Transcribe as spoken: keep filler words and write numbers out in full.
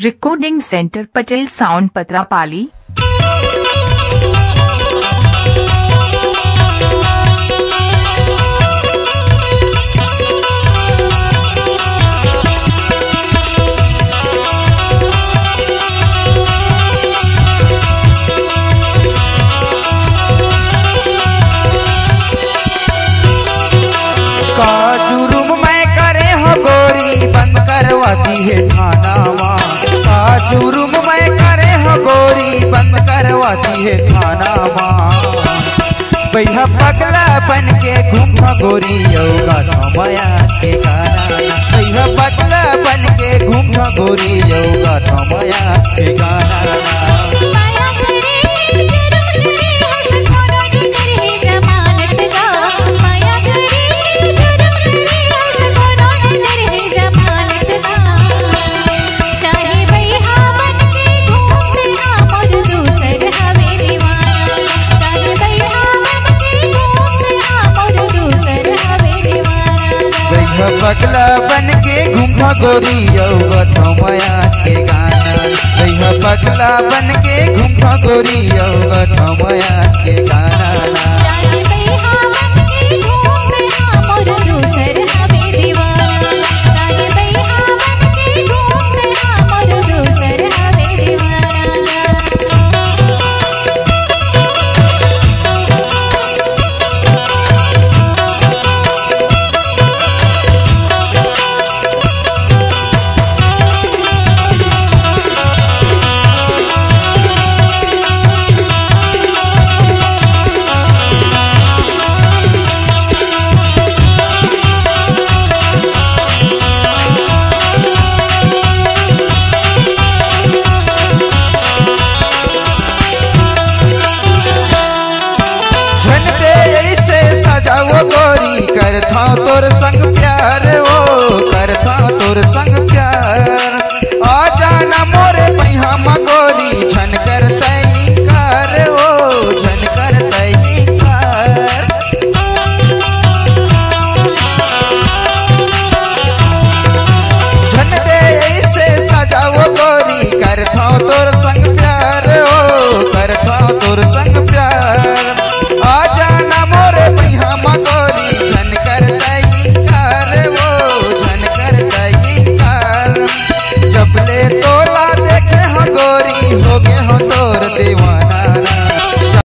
Recording Center, Patel Sound, Patrapali. का जुर्म मैं करे हो गोरी, बंद करवा दिहे थाना मा। का जुर्म मैं करे हो गोरी, बंद करवा दिहे थाना मा। बइहा पगला बन के घूमथों गोरी, अउ गाथों मया के गाना। बइहा पगला बन के घूमथों गोरी, अउ गाथों मया के गाना। बइहा पगला बन के घूमथों गोरी, अउ गाथों मया के गाना। बइहा पगला बन के घूमथों गोरी, अउ गाथों मया के गाना।